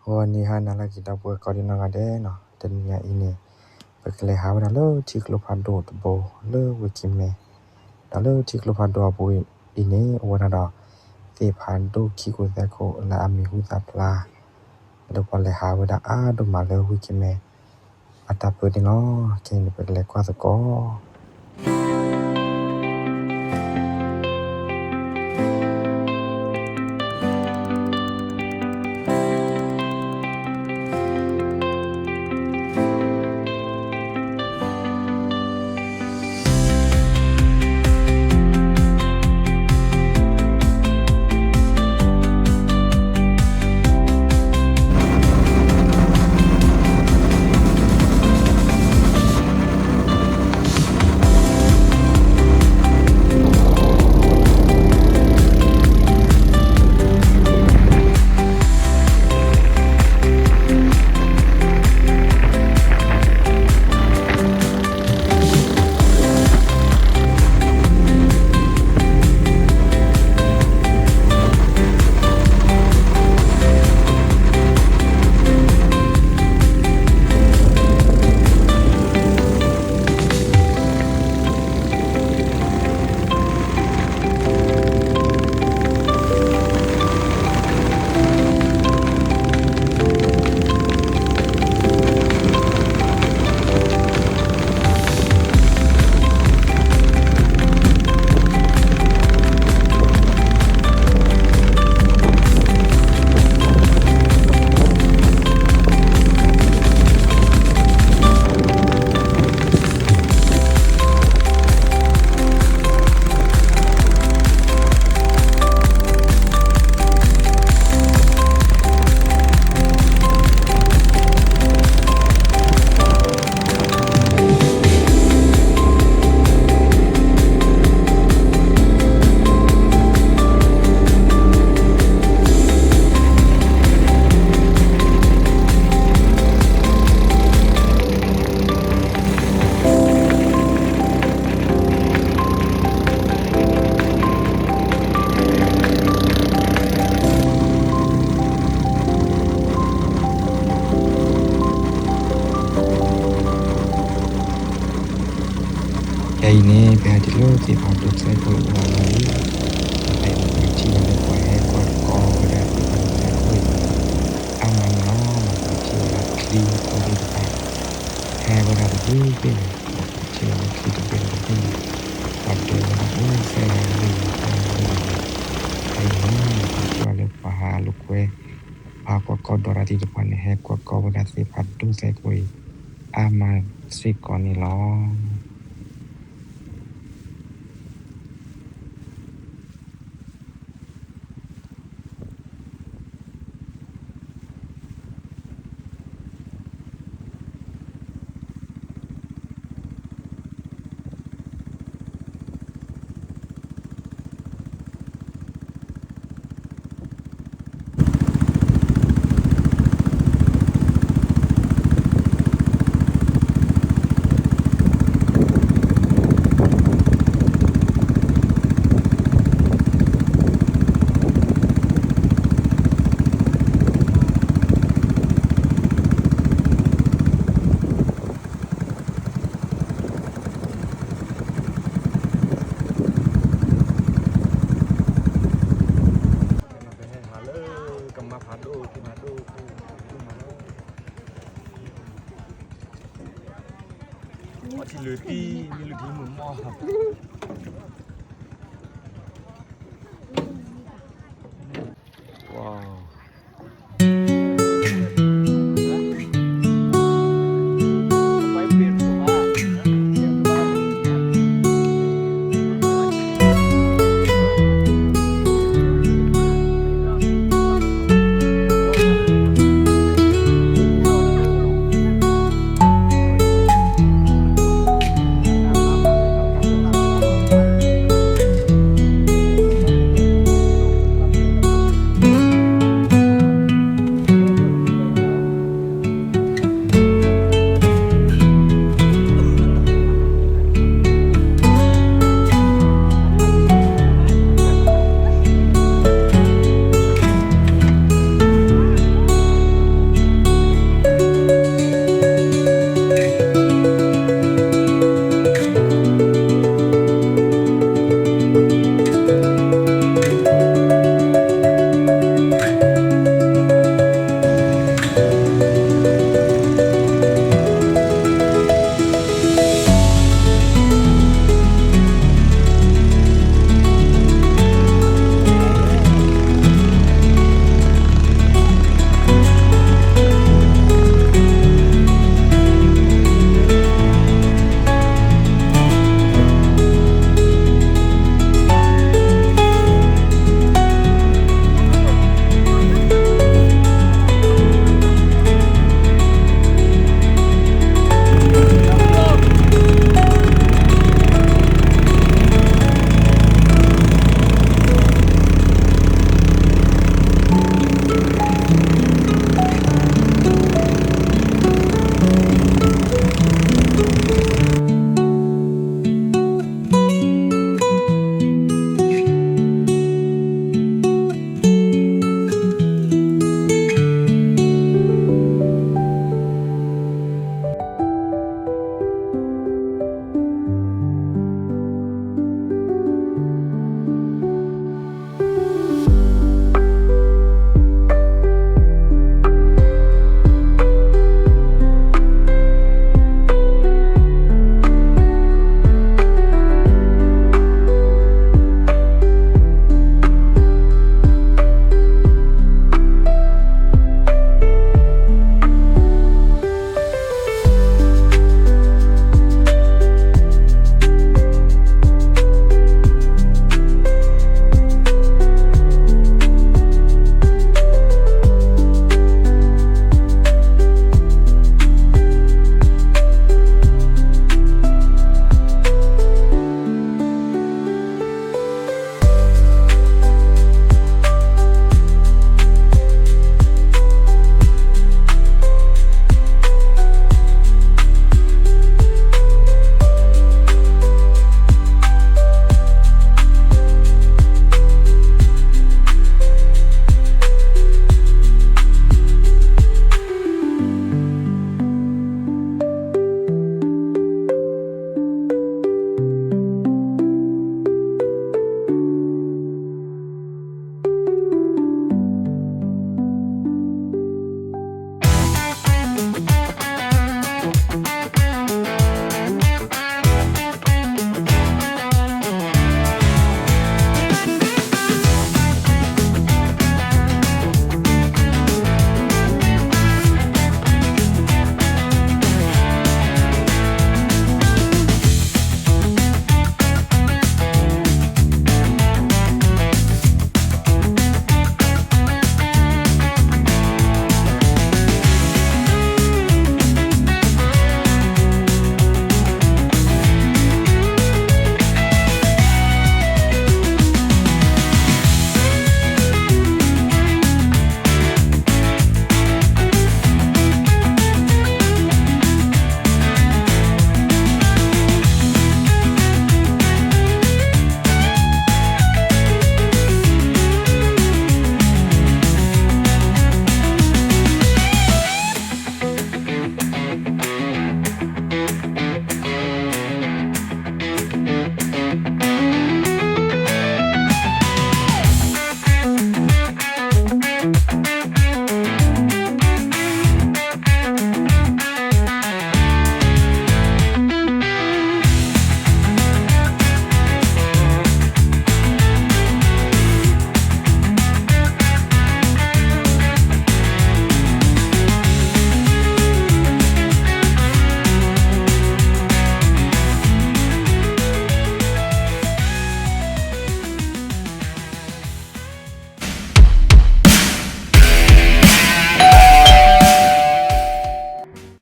ဂီၤနံၤဟါနၤလၢအဂ့ၤ ဒီပုၢ်ဝဲၢ်ကိးဒံနီၢ်ဂၤဒဲးနီၤ, တနံၤညါအံၤန့ၣ် ပကလဲၤဟးဝဲဒၣ်လၢထံကျိဖးဒိၣ်တဘိ လၢဝ့ၢ်ကံမဲ, ဒီးလၢထံကျိဖးဒိၣ်အပူၤအံၤန့ၣ် အိၣ်ဝဲဒၣ်ဒီး သ့ၣ်ဖးဒိၣ်ခံခိၣ်သၢခိၣ်လၢအမံၤဟူသၣ်ဖျါ လၢပှၤလဲၤဟးဝဲဒၣ်အါဒိၣ်မးလၢဝ့ၢ်ကံမဲ အတၢ်ပၢန့ၣ်လီၤ. ခဲအံၤန့ၣ် ပကလဲၤကွၢ်သကိး ခဲအံၤန့ၣ် ပဟဲတုၤလၢသ့ၣ်ဖးဒိၣ်စဲခိၣ်အလီၢ်လံ, ဒီးဖဲအံၤန့ၣ် ပကထံၣ်ဘၣ်လၢပှၤဟဲကွၢ်တကီဝဲဒၣ်သ့ၣ်ဖးဒိၣ်စဲခိၣ်အံၤ အါမးန့ၣ်လီၤ. ပကထံၣ်ဝဲဒၣ်ချံဖိသ့ၣ်တဖၣ် ဟဲဝဲဒၣ်တဘ့ၣ်ဘ့ၣ်န့ၣ်, ပကထံၣ်ဝဲဒၣ်ချံတဘ့ၣ်ဒီးတဘ့ၣ်န့ၣ် ပှၤဒိးဝဲဒၣ်အိၣ်စဲဝဲဒၣ်လၢယံၤဖးလၢယံၤန့ၣ်, ဖဲအံၤန့ၣ် ပကထံၣ်ဘၣ်လၢပှၤဟးလိာ်ကွဲ ပှၤကွၢ်ကီၢ်ဒီးတၢ်သ့ၣ်တဖၣ်န့ၣ် ဟဲကွၢ်ကီၢ်ဝဲဒၣ်သ့ၣ်ဖးဒိၣ်စဲခိၣ်အံၤ အါမးစ့ၢ်ကီးန့ၣ်လီၤ. ပဟဲဟးလၢကမါဖးဒိၣ် ထံဖးဒိၣ်ခိၣ်မးလီၤ. အီထံလုၢ်တံၢ် မ့ၢ်လုၢ်ထံမုာ်မီၢ်